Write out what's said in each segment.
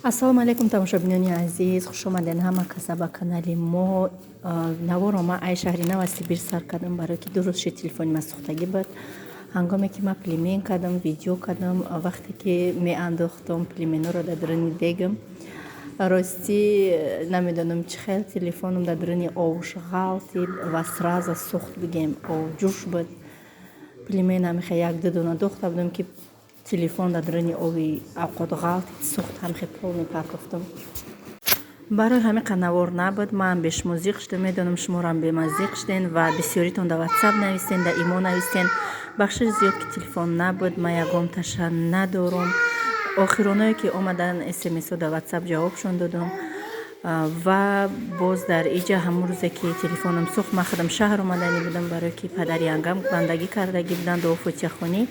Ассалому алайкум, тамошобинони азиз, хушомаден ҳама каса ба канали мо. Наворо ма ай шаҳри Новосибир сар кардам, барое ки 2 рӯз ши телефони ма сӯхтагӣ буд. Ҳангоме ки ма пельмен кардам, видео кардам, вақте ки меандохтам пельменоро дар даруни дегам, ростӣ намедонам чӣ хел телефонам дар даруни овш ғалтид ва сразу сӯхт, бигем, овҷӯш буд. Пельмен ҳамихе як-ду дона дохта будам, ки телефон дар даруни ови авқот ғалтид, сӯхт, ҳамихе полный партофтам. Барои ҳамин навор набуд. Ман бешумо зиқ шудам, медонам, шуморам беман зиқ шуден ва бисёритон дар Ватсап навистен, дар Имо навистен. Бахшиш зиёд, ки телефон набуд, ман ягон таша надорум. Охироное ки омадан смсо дар Ватсап, ҷавобшон додам. Ва боз дар иҷа ҳамон рӯзе ки телефонам сӯхт, ман худам шаҳр омаданӣ будам, барое ки падари янгам бандагӣ кардагӣ буданд, дуо фотиҳахонӣ.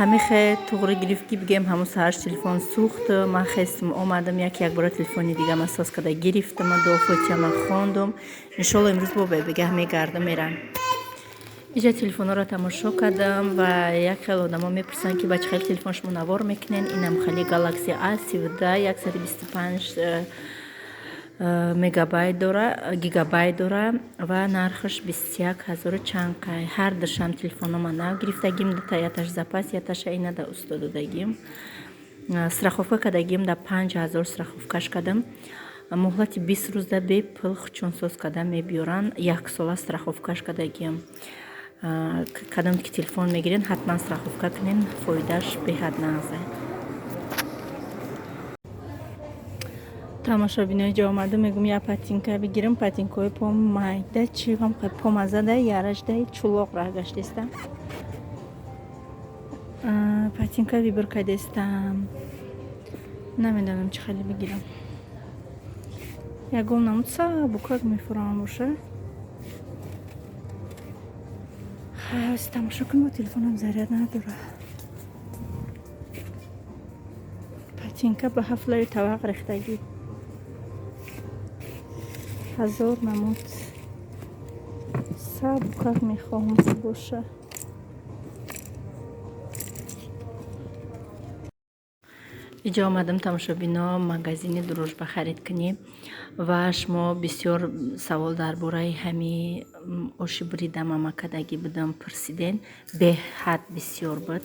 Ҳамихе туғри гирифт, ки бигем, ҳамун саҳарш телефон сӯхт. Ман хестам, омадам, як якбора телефони дигама соз карда гирифтам, дуо фотиҳама хондум. Иншолло, имрӯз бо бегаҳ мегардам, мерам. Иҷа телефонҳоро тамошо кардам ва як хел одамо мепурсанд, ки ба чӣ хел телефон шумо навор мекунен. Инам хели Galaxy A 17, 125 мегабайт дора, гигабайт дора ва нархаш 21 ҳазору чанд қай. Ҳар душам телефонома нав гирифтагим, дута, яташ запас, яташа ина да усто додагим. Страховка кардагим, да 5000 страховкаш кардам. Муҳлати 20 рӯзда бепул хучунсоз карда мебиёранд. Яксола страховкаш кардагим. Кадом ки телефон мегирен, ҳатман страховка кунен, фоидааш беҳад нағзе. Тамошобинои ҷо омада мегум, я ботинка бигирам. Ботинкаҳои по майда чи помазада яраждаи чулоқ раҳ гаштестам. Ботинка выбор кардестам, намедонам, чӣ хеле бигирам. Ягон намуд сабукак мефурамам боша. Тамошо кун, телефонам заряд надора. Ботинка ба ҳафлаи тавақ рехтагӣ, ҳазор намуд. Сабукак мехоҳам боша. Иҷо омадам, тамошобино, магазини Дружба харид кунӣ. Ва шумо бисёр савол дар бораи ҳами оши бурида мама кардагӣ будам пурсиден. Беҳад бисёр буд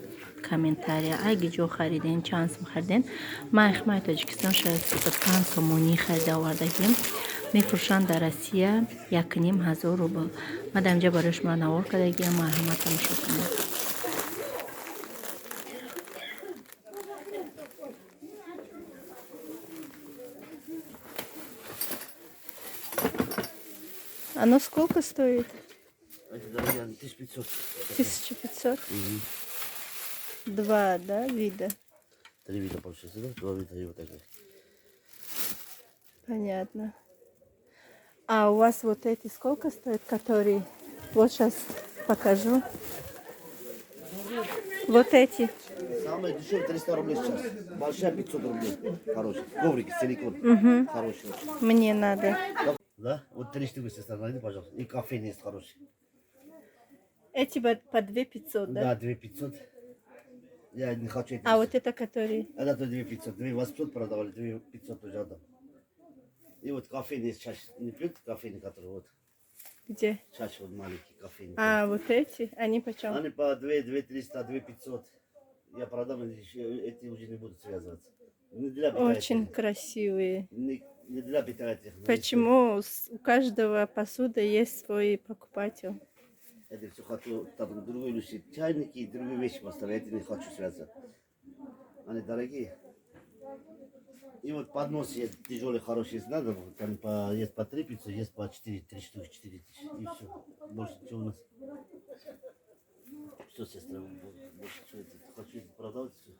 комментария: аги ҷо хариден, чанд сум хариден? Ман ихмаи Тоҷикистон 65 сомонӣ харида овардагим. Мефурӯшанд дар Россия 1500 рубл. Ман дар инҷа барои шумо навор кардагиам, марҳамат, тамошо кунед. Оно сколько стоит? Это дорогие, 1500. 1500? Угу. Два, да, вида? Три вида получается, да? Два вида и вот такой. Понятно. А у вас вот эти сколько стоят, которые... Вот сейчас покажу. Вот эти. Самые дешевые 300 рублей сейчас. Большая 500 рублей. Хороший. Коврики, силикон. Угу. Хороший очень. Мне надо. Да? Вот три штуки, сестра, найди, пожалуйста. И кофейный есть хороший. Эти по 2 500, да? Да, 2 500. Я не хочу эти. А вот это который? Это то 2 500. 2 800 продавали, 2 500 тоже отдам. И вот кофейный есть, чаш не пьют, кофейный, который вот. Где? Чаш вот маленький кофейный. А, вот эти? Они почем? Они по 2, 2 300, 2 500. Я продам, эти уже не будут связываться. Не для Очень питания. Красивые. Не для питания. Почему у каждого посуда есть свой покупатель? Это все хочу, там другие вещи, чайники, другие вещи поставить, я не хочу связываться. Они дорогие. И вот поднос есть тяжелый, хороший, если надо, там есть по 3 500, есть по 4, 3 штуки, 4 тысячи, и все. Больше ничего у нас. Все, сестра, больше что это, хочу продавать, все.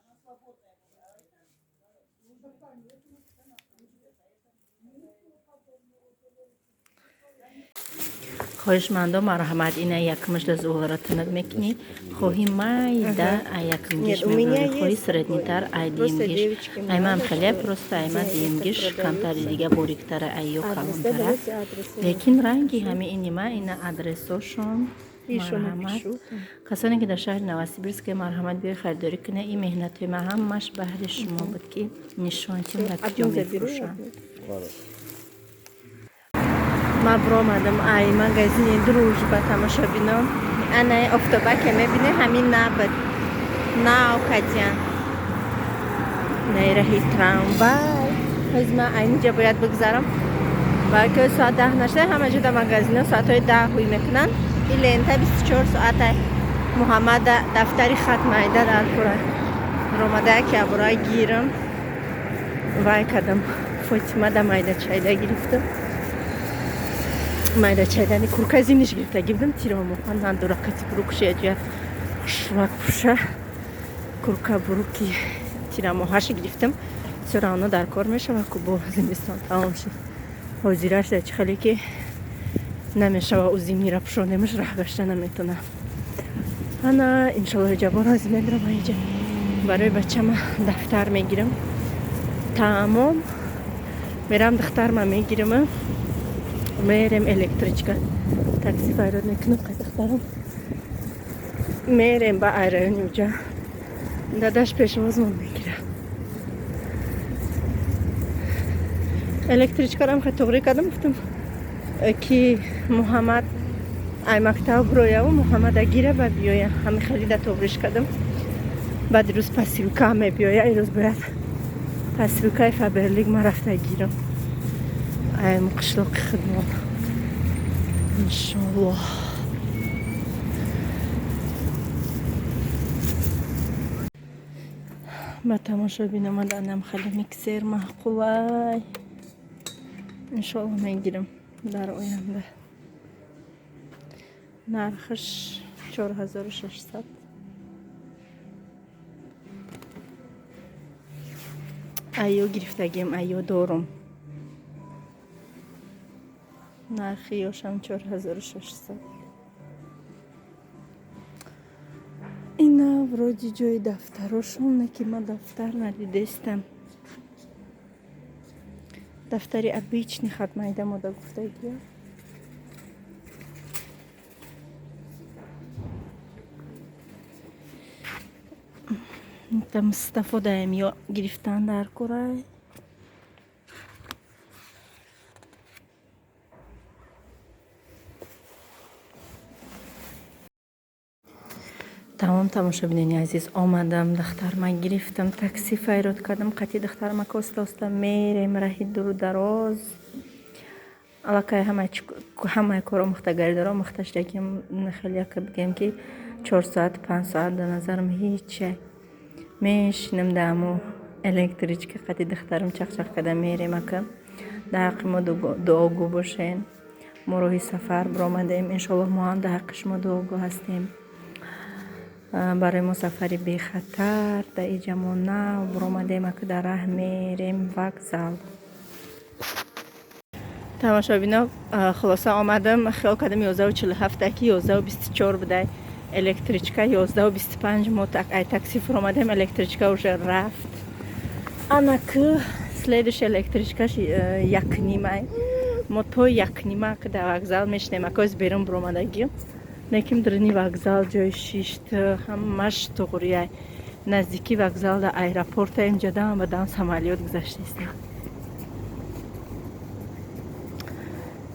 Хоҳишмандо, марҳамат. Ина якмашда зуҳлара тунук мекунӣ, хоҳи майда, ай якмгиш мебарӣ, хоҳи среднитар, ай дуюмгиш. Аймам хеле просто, айма дуюмгиш камтари, дига бориктара, ай ё калонтара, лекин ранги ҳами инима. Ина адресошон. Ещё Марҳамат. напишу. Касоне ки дар шаҳри Новосибирске, марҳамат, биёй харидорӣ кунед. Ин меҳнатҳои ман ҳамаш баҳри шумо буд, ки нишон тим, дар куҷо Одну заберу. мефурӯшам. Одну. Ладно. Ман биромадам ай магазини Дружба, тамошобино. Анаи офтобаке мебине, ҳамин набуд, нав кадиян. Наи раҳи трамвай. Ҳози ман айниҷа бояд бигзарам, балки соат 10 нашуда. Ҳама ҷода магазино соатҳои 10 ҳуй мекунанд. И лента 24 соата. Муҳаммада дафтари хат майда дар кура ромада, яке абура гирам. Вай кардам, Фотимада майда чайда гирифтам. Майда чайдани куркаи зимниш гирифта гирдам. Тиромоҳа надора, кати бурукши яҷа хушрак пуша. Курка буруки тирамоҳаш гирифтам. Всё равно дар кор мешава ку, бо зимистон тамом шуд. Ҳозираш дар чӣ хеле ки намешава, ӯ зимнира пушонемаш, раҳ гашта наметона. Ана, иншолло, ҷабор ҳозир медарам аиҷа, барои бачама дафтар мегирам. Тамом, мерам, духтарма мегирама, мерем электричка. Такси файрод мекунам, қай духтарам мерем ба айрайони уҷа. Дадаш пешвозмон мегирад. Электричкарам хе туғрӣ кардам, гуфтам, ки Муҳаммад ай мактаб бирояву Муҳаммада гира ба биёя. Ҳами хелида туғриш кардам. Баъди рӯз посылка мебиёя. Ирӯз бояд посылкаи Фаберлик ма рафта гирам айм қишлоқи хидмон, иншоллоҳ. Ба тамошобин омаданам, хеле миксер маъқулай, иншоллоҳ, мегирам дар оянда. Нархаш 4600. Айё гирифтагием, айё дорум. Нархи ёшам 4600. Ина вроде ҷои дафтарошон, ки ман дафтар надидестам. Дафтари обычный хатмайда мода гуфтагия. Та Мустафо даем ё гирифтан дар курай. Тамом, тамошобинони азиз, омадам, дахтарма гирифтам, такси файрод кардам. Қати дахтарма оста оста мерем раҳи дуру дароз. Аллакай ҳамаи кор омӯхтагари дора, омӯхта шудагим. Хеле яка бигем, ки 4 соат, 5 соат дар назарам ҳечай. Мешинам дааму электричка, қати духтарам чақчақ карда мерем. Ака, дар ҳаққи мо дуогӯ бошен. Мо роҳи сафар биромадем, иншоаллоҳ, мо ҳам дар ҳаққи шумо дуогӯ ҳастем. Барои мо сафари бехатар. Дар иҷа мо нав биромадем, ака, дар раҳ мерем вокзал. Тамошобино, хулоса, омадам. Хиёл кардам 11:47, ки 11:24 будай электричка. 11:25 мо ай такси фуромадем, электричка уже рафт. Ана ки следующая электричкаш якнимай. Мо то якнима дар вокзал мешинем. Акоз берун биромадагӣ неким, даруни вокзал ҷои шишт ҳамаш туғрияй. Наздики вокзал дар аэропорта, инҷа дам ба дам самолёт гузаштаистем.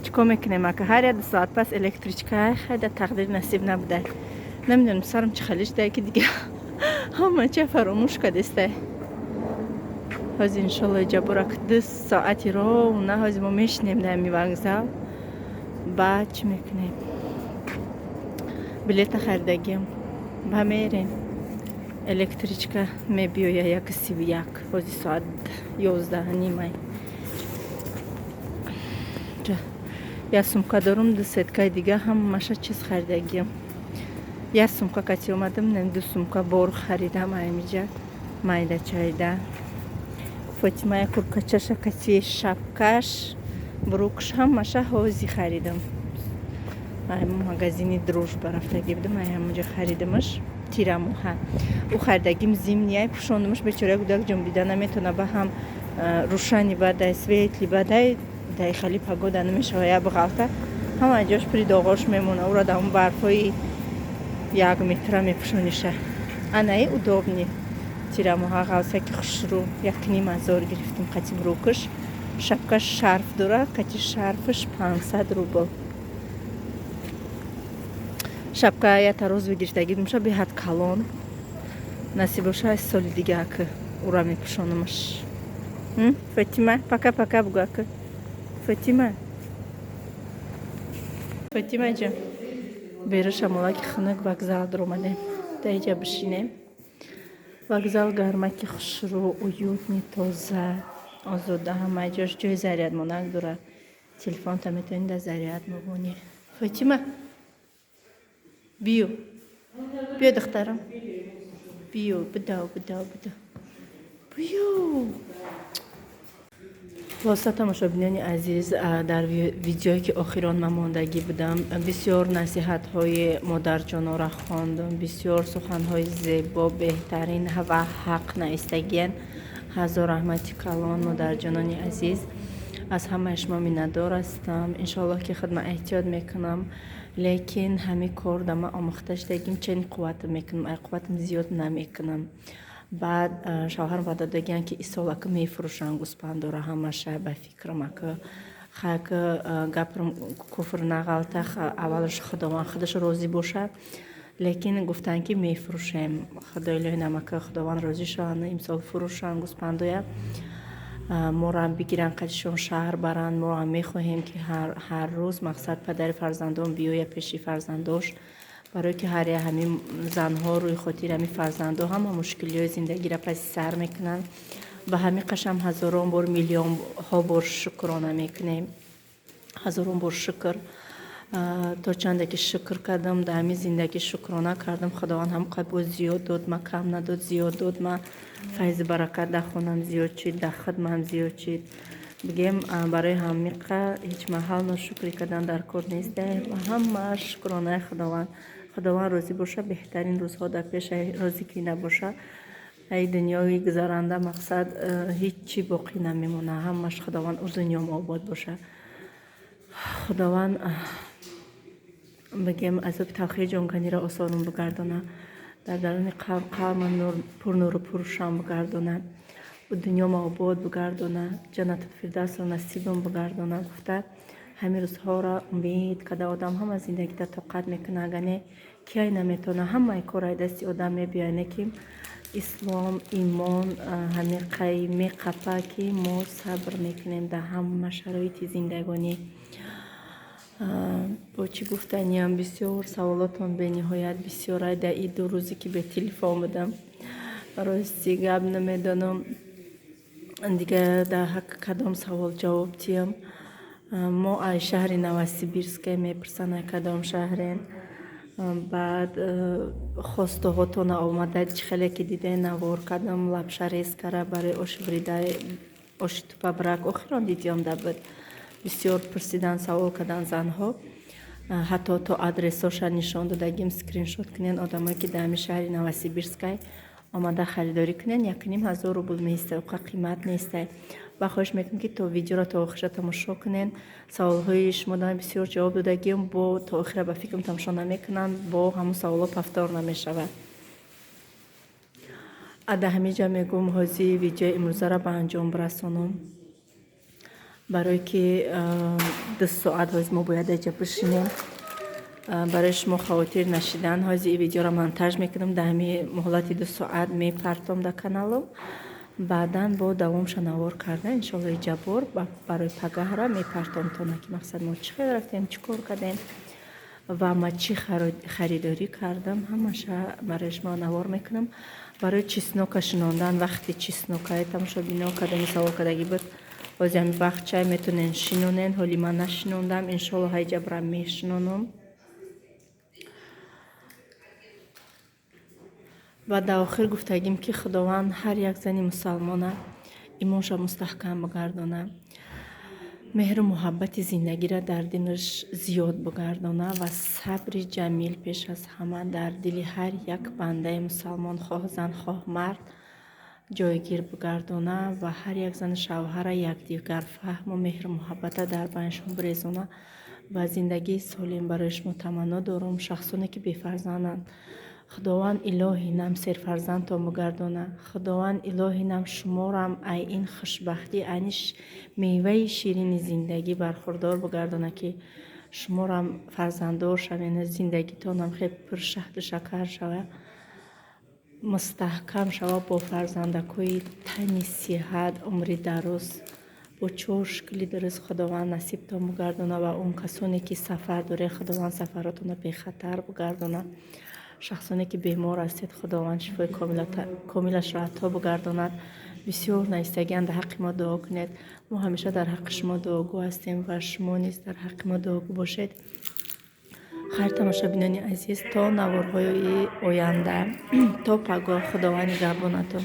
Чӣ кор мекунем, ака? Ҳар як 2 соат пас электричка. Хайда, тақдир насиб набудай. Намедонам, сарам чӣ халиш дай, ки дига ҳама ча фаромӯш кардестай. Ҳозир, иншолло, ҷабурак 2 соати ровна ҳозир мо мешинем дар ҳами вокзал. Баъд чӣ мекунем? Билета харидагиам, ба мерем. Электричка мебиёя 1:31. Ҳозир соат 11:30. Як сумка дорум, ду сеткаи дига, ҳамаша чиз харидагиам. Як сумка кати омадам, ду сумка бор харидам аймиҷа, майда чайда. Фотима як куркачаша кати, шапкаш, брукш, ҳамаша ҳози харидам. Магазини Дружба рафтагӣ будам, ай ҳамонҷо харидамаш. Тирамоҳа ӯ харидагим, зимний пӯшондумаш. Бечора гудак ҷунбида наметона, ба ҳам рӯшани бадай, светлый бадай, дай хали погода намешава, я бағалта. Ҳама ҷош пури доғош мемона. Ура дар он барфҳои як метра мепӯшониша. Анаи удобный. Тирамоҳа ғавсаки хушрӯ 1500 гирифтем қати брюк аш. Шапкаш шарф дорад, қати шарфаш 500 рубл. Шапка ята розовый гирифтагӣ меша, беҳад калон. Насиб боша, соли дига ака ура мепӯшонамаш. Фатима, пока пока бугӯ, ака. Фатима. Фатима ҷон. Беру шамолаки хунук вокзал дуромадем. Дар иҷа бишинем. Вокзал гармаки хушрӯ, уютный, тоза, озода, ҳама ҷош ҷои зарядмонак дорад. Телефонта метавонӣ дар заряд мобонӣ. Фатима, биё. Биё, духтарам. Биё, бидав, бидав, бидав. Биё. Хулоса, тамошобинони азиз, дар видеое ки охирон ман мондагӣ будам, бисёр насиҳатҳои модарҷонора хондам, бисёр суханҳои зебо, беҳтарин ва ҳақ навистагиян. Ҳазор раҳмати калон, модарҷонони азиз. Аз ҳамаи шумо миннатдор ҳастам. Иншоаллоҳ, ки худма эҳтиёт мекунам, лекин ҳамин кор да ман омӯхта шудагим, чен қувватам мекунам, ай қувватам зиёд намекунам. Баъд шавҳарам ваъда додагиянд, ки исол ака мефурӯшанд гӯспандора ҳамаша. Ба фикрам, ака хайка гапрам куфр нағалта, аввалаш Худованд худаш розӣ бошад, лекин гуфтанд, ки мефурӯшем. Худои илоҳи намака Худованд розӣ шаванд, имсол фурӯшанд гӯспандоя, моро бигиранд, қадишон шаҳр баранд. Мо ҳам мехоҳем, ки ҳар рӯз мақсад падари фарзандон биёяд пеши фарзандош, барое ки ҳар як ҳамин занҳо рӯи хотири ҳамин фарзандо ҳама мушкилиҳои зиндагиро паси сар мекунанд. Ба ҳамин қашам ҳазорон бор, миллионҳо бор шукрона мекунем. Ҳазорон бор шукр. То чанде ки шукр кардам, дар ҳамин зиндагӣ шукрона кардам, Худованд ҳам қадр боз зиёд дод ма, кам надод, зиёд дод ма. Файзи баракат дар хонам зиёд шид, дар хидмам зиёд шид. Бигем, барои ҳамиқа ҳеҷ маҳал ношукрӣ кардан дар кор нест. Ҳама шукронаи Худованд. Худованд розӣ боша, беҳтарин рӯзҳо дар пеш. Розӣ ки набоша, ай дунёи гузаранда мақсад ҳеҷ чӣ боқӣ намемонад. Ҳамаш Худованд ӯ дунём обод боша. Худованд, бигем, азоби талхии ҷонганиро осонум бигардона, дар даруни қалбам пурнуру пуррӯшан бигардона, дунёма обод бигардона, ҷаннатул фирдавсро насибам бигардона гуфта, ҳамин рӯзҳоро умед карда одам ҳама зиндагида тоқат мекунад. Агар не, киай наметавона, ҳамаи кор ай дасти одам мебиёяд, не ки ислом, имон ҳамин қай меқапа, ки мо сабр мекунем дар ҳама шароити зиндагонӣ. Бо чӣ гуфтаниям, бисёр саволотон бениҳоят бисёр. Дар и 2 рӯзе ки бе телефон будам, рости гап, намедонам дига дар ҳаққи кадом савол ҷавоб диҳам. Мо аз шаҳри Новосибирская мепурсанд, ай кадом шаҳрен. Баъд хостаҳотона омада, чӣ хеле ки диде, навор кардам лапша резкара барои оши бурида, оши тупа брак охирон видеом да буд. Бисёр пурсидан, савол кардан занҳо, ҳатто то адресоша нишон додагим, скриншот кунен, одамое ки дар ҳамин шаҳри Новосибирскай омада харидорӣ кунен. 1500 рубл меиста, уқа қимат нестай. Ва хоҳиш мекунем, ки то видеоро то охиша тамошо кунен. Саволҳои шумо дама бисёр ҷавоб додагием, бо то охира ба фикрам тамошо намекунанд, бо ҳамун саволҳо повтор намешавад. Ада ҳамин ҷа мегӯм, ҳозир видеои имрӯзаро ба анҷом бирасонам, барое ки 2 соат ҳозир мо бояд аҷа бишинем. Барои шумо хавотир нашидан, ҳозир ин видеоро монтаж мекунам, дар ҳамин муҳлати 2 соат мепартом дар каналам. Баъдан бо давомша навор карда, иншоаллои ҷаббор, барои пагаҳра мепартом тона, ки мақсад мо чӣ хел рафтем, чӣ кор кардем ва ма чӣ харидорӣ кардам, ҳамаша барои шумо навор мекунам. Барои чеснока шинондан, вақти чеснока тамошобино кардани савол кардагӣ буд. Ҳозир ҳами вақт чай метонен шинонен. Ҳоли ман нашинондам, иншоалло ҳай ҷабра мешинонам. Ва дар охир гуфтагим, ки Худованд ҳар як зани мусалмона имонша мустаҳкам бигардона, меҳру муҳаббати зиндагиро дар дилаш зиёд бигардона ва сабри ҷамил пеш аз ҳама дар дили ҳар як бандаи мусалмон, хоҳ зан, хоҳ мард, ҷойгир бигардона ва ҳар як зану шавҳара якдигар фаҳму меҳру муҳаббата дар байншон бирезона. Ва зиндагии солим барои шумо таманно дорам. Шахсоне, ки бефарзанданд, Худованд илоҳӣ нам серфарзандтон бигардонад. Худованд илоҳӣ нам шуморам ай ин хушбахтӣ, айни меваи ширини зиндагӣ бархурдор бигардонад, ки шуморам фарзанддор шавед, зиндагитонам хеле пуршаҳду шакар шавад, мустаҳкам шавад, бо фарзандакҳои тани сиҳат, умри дароз, бо чор шукли дуруст Худованд насибтон бигардонад. Ва он касоне, ки сафар доред, Худованд сафаротонро бехатар бигардонад. Шахсоне, ки бемор ҳастед, Худованд шифои комилашро ато бигардонад. Бисёр навистагиан, дар ҳаққи мо дуо кунед. Мо ҳамеша дар ҳаққи шумо дуогӯ ҳастем ва шумо низ дар ҳаққи мо дуогӯ бошед. Хайр, тамошобинони азиз, то наворҳои оянда, то пагоҳ, Худованд нигаҳбонатон.